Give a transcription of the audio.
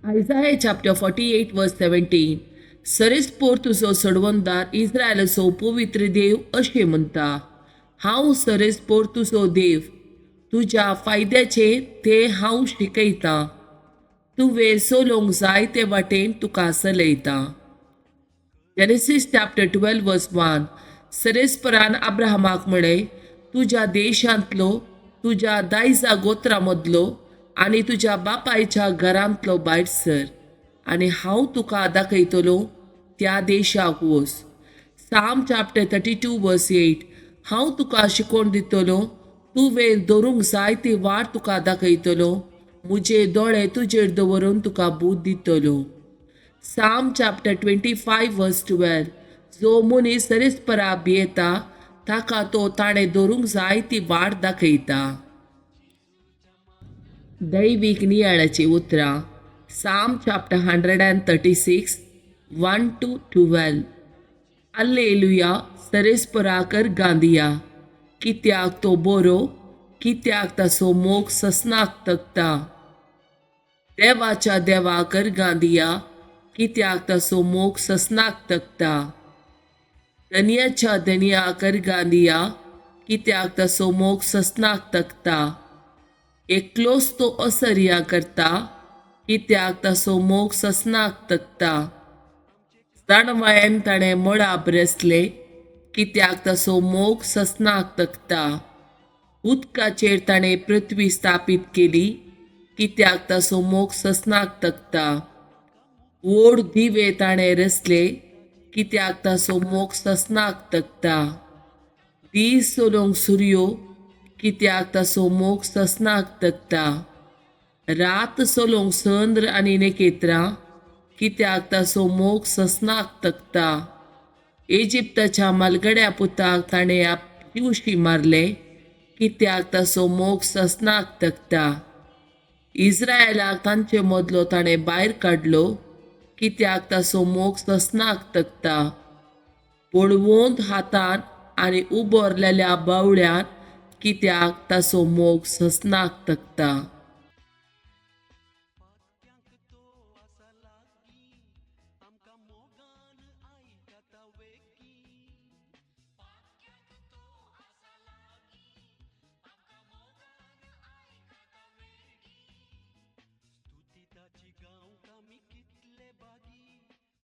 Isaiah chapter 48 verse 17. सरेस्पोर तुजो सोडवणदार इस्रायलाचो पवित्र देव अशें म्हणटा, हांव सरेस्पोर तुजो देव, तुज्या फायद्याचें तें हांव शिकयतां, तुवें चलोवंक जाय ते वाटेन तुका चलयतां. Genesis chapter 12 verse 1. सरेस्परान अब्राहमाक म्हळें, तुज्या देशांतलो, तुज्या दायजा गोत्रा मदलो आनी तुज्या बापायच्या घरांतलो भायर सर आनी हांव तुका दाखयतलो त्या देशाक वच. Psalm chapter 32 verse 8. हांव तुका शिकोवन दितलो, तुवें धरूंक जाय ती वाट तुका दाखयतलो, म्हजे दोळे तुजेर दवरून तुका बूद दितलो. Psalm chapter 25 verse 12. जो मनीस सरेस्परा भियेता ताका तो ताणें धरूंक जाय ती वाट दाखयता. दैवीक नियाळाची उतरां. Psalm chapter 136 1 to 12. Alleluia, सरेस्पराक गांदिया, कित्याक तो बरो, कित्याक ताचो मोग ससनाक तगता. देवाच्या देवाक गांदिया, कित्याक ताचो मोग ससनाक तगता. धनयाच्या धनयाक गांदिया, कित्याक ताचो मोग ससनाक तगता. एकलोच तो असर्या करता, कित्याक ताचो मोग ससनाक तगता. जाणवायेन ताणें मळाब रचलें, कित्याक ताचो मोग ससनाक तगता. उदकाचेर ताणें पृथ्वी स्थापीत केली, कित्याक ताचो मोग ससनाक तगता. व्हड दिवे ताणें रचले, कित्याक ताचो मोग ससनाक तगता. दीस चलोवंक सुर्यो, कित्याक ताचो मोग ससनाक तगता. रात चलोवंक चंद्र आनी नखेत्रां, कित्याक ताचो मोग ससनाक तगता. इजिप्ताच्या म्हालगड्या पुताक ताणें आपजिवशी मारले, कित्याक ताचो मोग ससनाक तगता. इस्रायलाक तांचे मदलो ताणें भायर काडलो, कित्याक ताचो मोग ससनाक तगता. बळवंत हातान आनी उबरलेल्या बावळ्यान, कित्याक ताचो मोग ससनाक तगता.